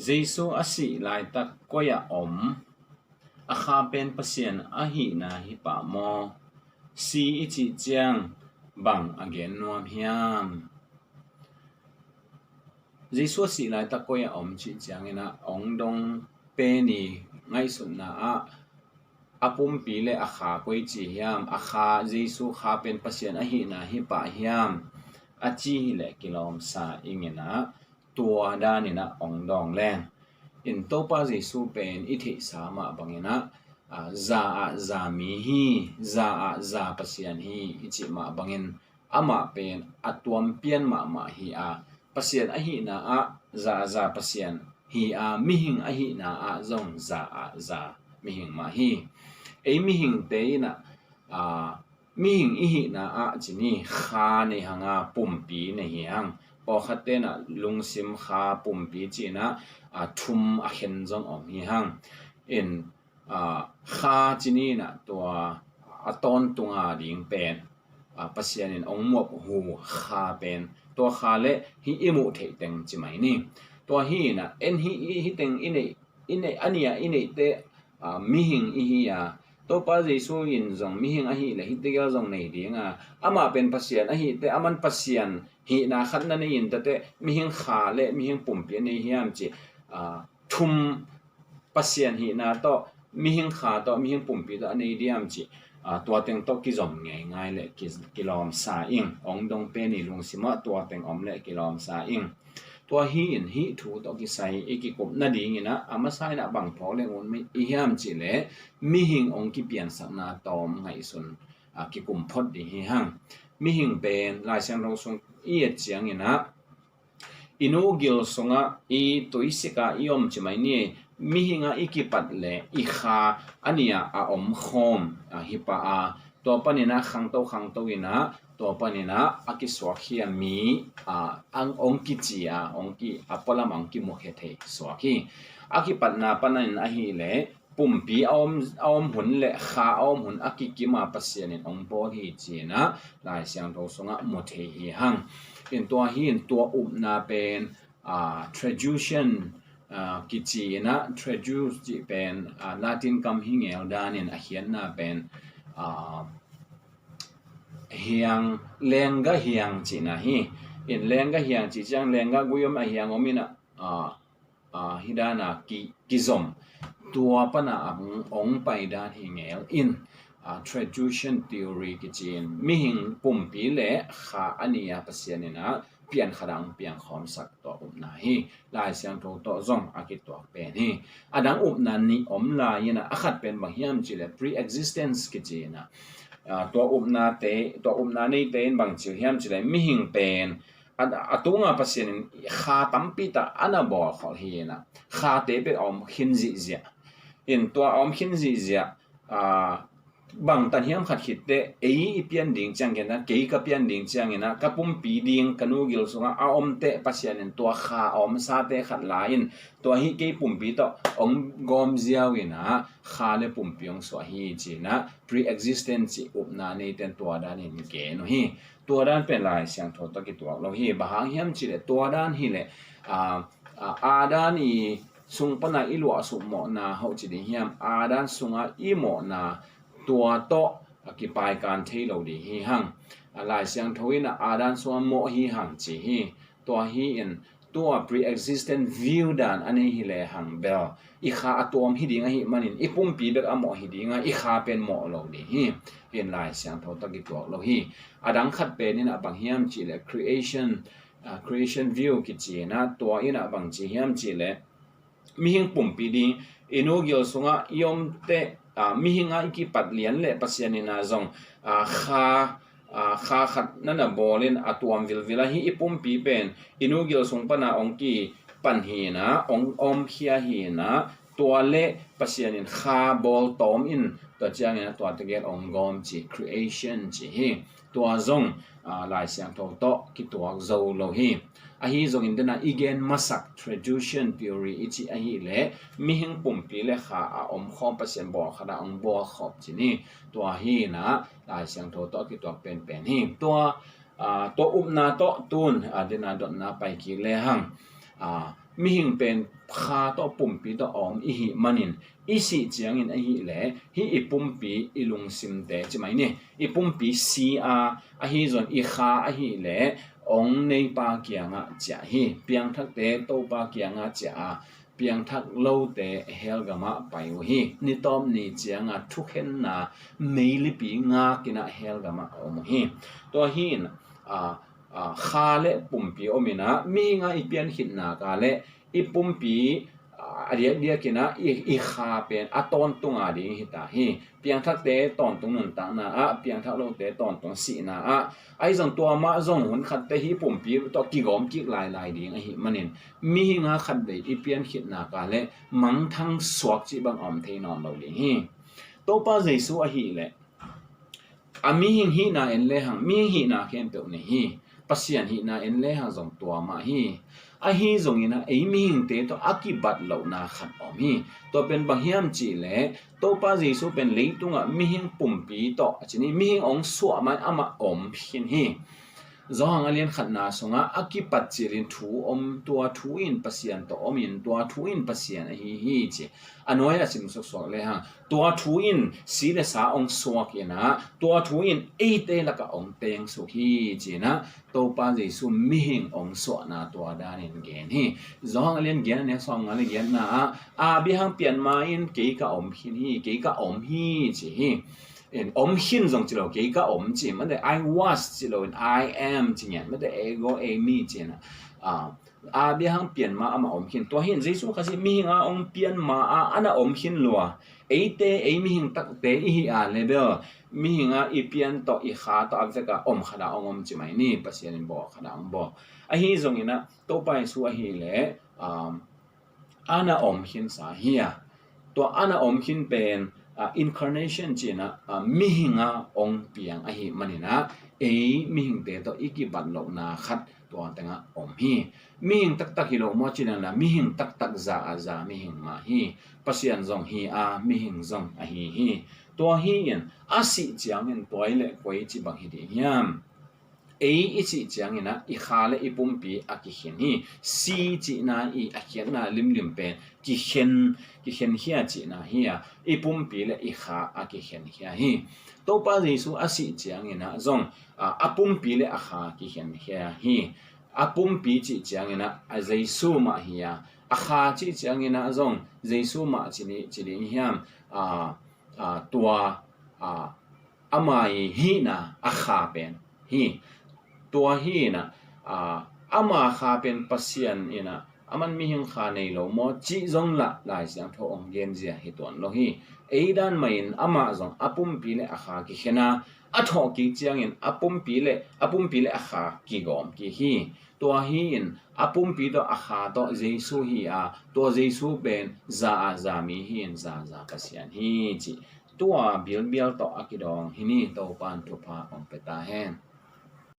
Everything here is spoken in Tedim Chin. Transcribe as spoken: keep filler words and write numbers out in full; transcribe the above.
Jesu a sih laitak koi-ah om? A Kha pen Pasian ahihna hi pah maw? Si i cih ciang bang a gen nuam hiam? Jesu a sih laitak koi-ah om cih ciangin ah ong dong pen i ngaihsutna ah a pumpi le a Kha koi ci hiam? A Kha, Jesu Kha pen Pasian ahihna hi pah hiam? A ci hileh kilawmsa ing in ah tua danin ah ong dawng leng. In Topa Jesu pen i theihsa mah bangin ah, a, za ah za mi hi, za ah za Pasian hi i cih mah bangin amah pen a tuam pian mahmah hi a, Pasian ahihna ah za ah za Pasian hi a, mihing ahihna ah zong za ah za mihing mah hi. Ei mihingte in ah, a, mihing i hihna ah ci ni, Kha nei hang a, pumpi nei hi hang. Pawlkhatte in ah lungsim, Kha, pumpi ci in ah, a, thum a khen zong om hi hang. In, a, Kha ci ni in ah tua a tawntung a ding pen, a, Pasian in ong muap hu Kha pen, tua Kha le hih i muh theih teng ci mai ni. Tua hi in ah en hih, hih teng i neih, i neih, a nih a i neihte, a, mihing i hi a, Topa Jesu in zong mihing ahih leh hih tegel zong nei ding a, amah pen Pasian ahih teh, aman Pasian hihna khat na nei in tate mihing Kha le mihing pumpi a nei hiam ci, a, thum, Pasian hihna tawh, mihing Kha tawh, mihing pumpi tawh a nei diam ci, a, tua teng tawh kizom ngeingai le ki, kilawmsa ing. Ong dong pen i lungsim ah tua teng om le kilawmsa ing. Tua hi in hih thu tawh kisai i kikup nading in ah, a masa in ah bang phawk leng ut i hiam cih leh, mihing ong kipiansakna tawm ngaihsun, a, kikum phot ding hi hang. Mihing pen Lai Siangtho sung i et ciangin ah, i nu gil sungah, i tuisik ah i om ci mai ni. Mihing ah i kipat leh i Kha a nih ah a om khawm, a, hi pah a, tua panin ah khangto khangto in ah, tua panin ah a kisuak hi a, mi, a, ang ong kici a, ong ki, a pualam ong kimukhia thei suak hi. A kipatna panin ahih leh pumpi a om, a om hun le Kha a om hun a kikim a Pasian in ong bawl hi ci in ah Lai Siangtho sungah mu thei hi hang. In tua hi in tua upna pen, a, traducian, a, kici in ah, traduce cih pen, a, Latin kam hi ngel danin a khiatna pen, a, hiang, lenga hiang cihna hi. In lenga hiang cih ciang lenga gui om a hiang om in ah, a, a, hi dan a ki, kizom. Tua pan a ong, ong pai dan hi ngel in, a, traducian theory kici in, mihing pumpi le Kha a nih a Pasian in ah pian khat ah ong piang khawmsak tua upna hi. Lai Siangtho tawh zong a kituak pen hi. A dang upna nih om lai in ah, a khat pen bang hiam cih leh pre-existence kici in ah, a, tua upnate, tua upna neite in bang ci uh hiam cih leh mihing pen a, a tunga Pasian in Kha tampi tak a na bawl khol hi in ah, Khate bek a om khin zihziah. In tua a om khin zihziah, a, bangtan hiam khat khit teh, ei i pian ding ciangin ah, kei ka pian ding ciangin ah, ka pumpi ding ka nu gil sungah a om teh Pasian in tua Kha a omsate khat la in, tua hi kei pumpi tawh ong gawm ziau in ah, Kha le pumpi ong suah hi ci in ah, pre-existence cih upna neite in tua danin gen uh hi. Tua dan pen Lai Siangtho tawh kituak lo hi. Bang hang hiam cih leh tua dan hi leh, a, a, Adam i sung pan a i luah suk mawhna hoh ci ding hiam, Adam sungah i mawhna tua tawh a kipaikan thei lo ding hi hang. A, Lai Siangtho in ah Adam sungah mawh hi hang ci hi. Tua hi in tua pre-existent view dan a nei hi lehang bel, i Kha a tuam hi ding ahih manin i pumpi bek a mawh hi ding a, i Kha pen mawh lo ding hi. Hi in Lai Siangtho tawh kituak lo hi. A dang khat pen in ah bang hiam cih leh creation, a, creation view kici in ah, tua in ah bang ci hiam cih leh mihing pumpi ding, i nu gil sungah i om teh, a, mihing ah i kipat lian leh Pasian in ah zong, a, Kha, a, Kha khat na na bawl in a tuam vilvil a, hi i pumpi pen i nu gil sung pan a ong kipan hi in ah, ong omkhia hi in ah, tua le Pasian in Kha bawl tawm in, tua ciangin ah tua tegel ong gawm ci, creation ci hi. Tua zong, a, Lai Siangtho tawh kituak zo lo hi. Ahi zongin den a i gen masak traducian theory i cih ahih leh mihing pumpi le Kha a om khawm, Pasian bawl khat a ong bawl khawm ci ni. Tua hi in ah Lai Siangtho tawh kituak penpen hi. Tua, a, tua upna tawh tun, a, den a dotna pai kik lehang, a, mihing pen kha tawh pumpi tawh a om i hih manin, i sih ciangin ahih leh hih i pumpi i lungsimte ci mai ni, i pumpi si a, ahi zong i kha ahih leh ong neipa kiangah ciah hi. Piangthakte Topa kiangah ciah a, piangthak lote hell gamah pai uh hi. Ni tawp ni ciangah thukhenna meilipi ngakin ah hell gamah a om uh hi. Tua hi in, a, a, kha le pumpi om in ah, mihing a i piankhitna ka le i pumpi, a, a diakdiak in ah i, i kha pen a tawntung a ding hi ta hi. Piangthakte tawntung nuntakna ah, piangthak lote tawntung sihna ah, ahi zong tua mah zong hun khatte hih pumpi tawh kigawm kik lailai ding ahih manin, mihing a khatvei i piankhitna ka le mangthang suak cih bang a om thei nawn lo ding hi. Topa Jesu ahih leh a mihing hihna en lehang, mihing hihna khempeuh nei hi. Pasian hihna en lehang zong tua mah hi. Ahi zongin ah ei mihingte tawh a kibat lohna khat om hi. Tua pen bang hiam cih leh, Topa Jesu pen leitungah mihing pumpi tawh, a ci ni, mihing ong suah mai amah om khin hi. Johan a lian khatna sungah a kipat cilin thu om, tua thu in Pasian tawh om in, tua thu in Pasian ahi hi ci. A nuai a sim suaksuak lehang, tua thu in si le sa ong suak in ah, tua thu in eite lakah ong teng suk hi ci in ah, Topa Jesu mihing ong suahna tua danin gen hi. Johan a lian giat a neu sawmnga le giatna ah, Abraham pian ma in kei ka om khin hi, kei ka om hi ci hi. In om khin zong ci lo, kei ka om ci, mate I was ci lo in I am ci ngiat, mate ego eimi ci in ah, Abraham pian ma amah om khin. Tua hi in Jesu Khazih mihing a ong pian ma a ana om khin lua. Eite, ei mihing takte i hih a le bel, mihing a i pian tawh, i kha tawh a vek a om khat a ong om ci mai ni, Pasian in bawl khat a ong bawl. Ahi zongin ah Topa Jesu ahih leh, um, ana om khinsa hi a, tua ana om khin pen, a, incarnation ci in ah, a, mihing a ong piang ahih manin ah, ei mihingte tawh i kibat lohna khat tua tengah om hi. Mihing taktak hi lo maw ci in ah, mihing taktak za a za mihing mah hi. Pasian zong hi a, mihing zong ahi hi. Tua hi in a sih ciangin tua i leh koi ci bang hi ding hiam? Ei i sih ciangin ah i kha le i pumpi a kikhen hi. Si cihna i a khiatna limlim pen kikhen, kikhen khia cihna hi a, i pumpi le i kha a kikhen khia hi. Topa Jesu a sih ciangin ah zong, a, a pumpi le a kha kikhen khia hi. A pumpi cih ciangin ah a Jesu mah hi a, a kha cih ciangin ah zong Jesu mah ci ni, ci ding hiam? A, a, tua, a, ama i hihna a kha pen hi. Tua hi in ah, a, ama kha pen Pasian in ah aman mihing kha nei lo maw cih zong lah Lai Siangtho ong genzia hi tuan lo hi. Ei dan mah in amah zong a pumpi le a kha kikhen a, a thawh kik ciangin a pumpi le, a pumpi le a kha kigawm kik hi. Tua hi in a pumpi tawh a kha tawh Jesu hi a, tua Jesu pen za a za mi hi in za a za Pasian hi ci. Tua bilbial tawh a kidawng hi ni. Topa in thupha ong pia ta hen.